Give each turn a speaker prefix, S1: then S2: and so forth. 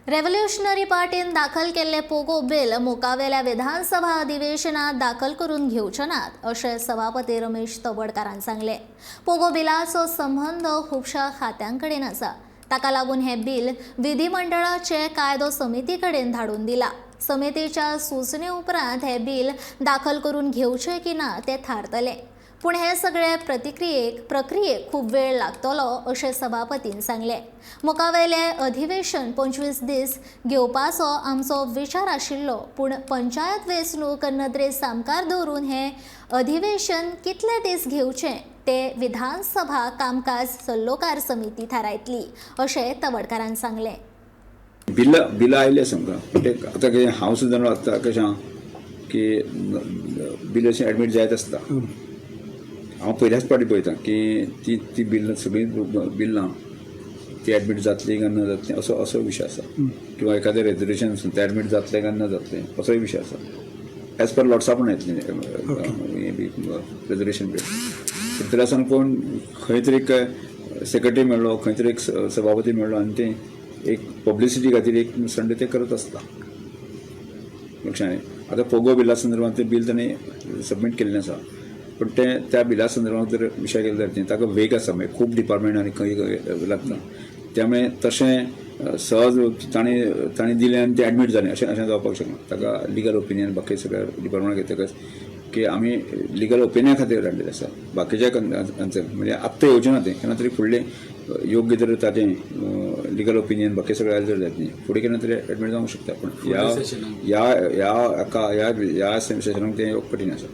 S1: Revolutionary पार्टीन दाखल केल्ले पोगो बिल मुखावेल्या विधानसभा अधिवेशनात दाखल करून घेवचे नात, अशें सभापती रमेश तवडकारान सांगलें. पोगो बिलाचो संबंद खुबश्या खात्यां कडेन आसा. ताका लागून हें बिल विधिमंडळाचे कायदो समिती कडेन धाडून दिला. समितीच्या सुचणे उपरांत हें बिल दाखल करून घेवचें की ना तें थारतलें. पूण हे सगळे प्रक्रियेक खूब वेळ लागतलो, अशें सभापतीन सांगलें. मुखावेलें अधिवेशन 25 दीस घेवपाचो आमचो विचार आशिल्लो, पूण पंचायत वेंचणूक नदरे सामकार दवरून हें अधिवेशन कितले दीस घेवचें ते विधानसभा कामकाज सल्लोकार समिती थारायतली, अशें तवडकारान सांगलें.
S2: बिलां आयलीं आसा आमकां. ते आतां कितें, हांव सुद्दां आतां कशें आहा की बील अशें एडमीट जायत आसता. हांव पयल्याच फावटी पळयता की ती ती बिलां, सगळीं बिलां ती एडमीट जातली काय ना जातली, असो विशय आसा. किंवा एखादें रेजोल्युशन आसूं, तें एडमीट जातलें काय ना जातलें, असोय विशय आसा. एज पर लॉट्सा पण येतलें हें बी, रेजोल्युशन बी. तरी आसतना कोण खंय तरी एक सेक्रेटरी मेळ्ळो, खंय तरी एक सभापती मेळ्ळो आनी ते एक पब्लिसिटी खातीर एक संडे ते करत आसता. लक्षात आयलें? आतां पोगो बिला संदर्भात तें बील ताणें सबमीट केल्लें आसा, पूण तें त्या बिला संदर्भात जर विशय केलो जाल्यार ताका वेग आसा, मागीर खूब डिपार्टमेंट आनी खंय खंय लागता. त्यामुळे तशें सहज ताणें दिलें आनी तें एडमीट जालें, अशें जावपाक शकना. ताका लिगल ओपिनियन बाकी सगळ्या डिपार्टमेंटाक घेतकच की आमी लिगल ओपिनियन खातीर धाडलेलें आसा. बाकीच्या आन्सर म्हणजे आत्तां येवचें ना तें, केन्ना तरी फुडलें योग्य जर ताजें लिगल ओपिनियन बाकी सगळें आयलें जर जायत न्ही, फुडें केन्ना तरी एडमीट जावंक शकता. पूण ह्या ह्या ह्या हाका ह्या ह्या सेशनाक तें येवप कठीण आसा.